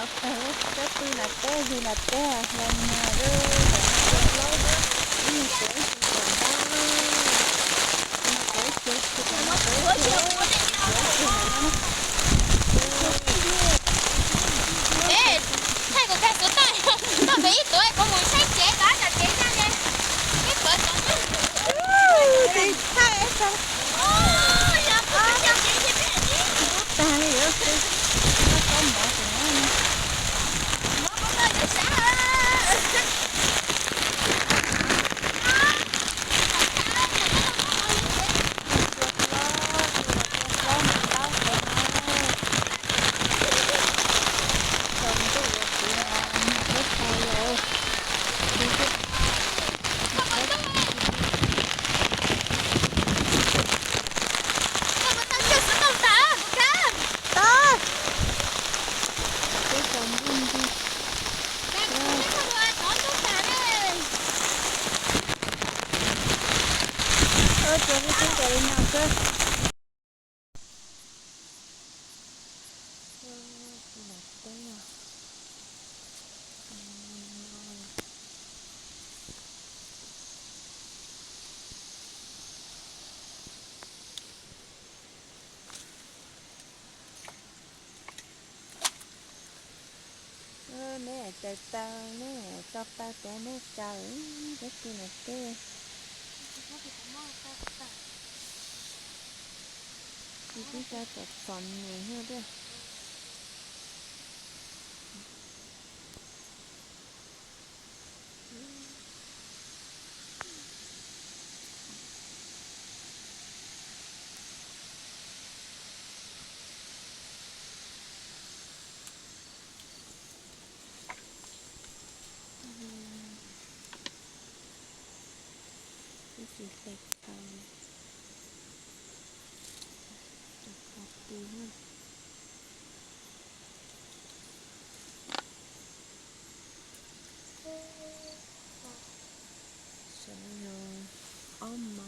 Tag lub cov pw nram teb, hu nram teb los mus lub, ib me tsev ib tug tom ntab, ib me tsev ib tug, ib tug tom ntab, ib tug tom ntab. Thaij kuv kha xov tooj, toj pem ib tuav kuv mus saib tsev tod, tsam tsev nyob li ib tuav tod. Tis thaij ib tag, tag li, koj mov tus no, tus tua hlob, tus tua hlob mus laub tus no. Tsaus ntuj lawm, kuv mus peb tag los. Tag. Peb tsaus ntuj nti. Ua tsuas peb teb nkaus li no xwb. Neb caws taw, neb tso taw tias neb caws, peb pw nram teb. Tis tib co txom txom nyem thiab tiag. Ib tsis hle khaws, rau qhov pw na. Saum no yog ob m,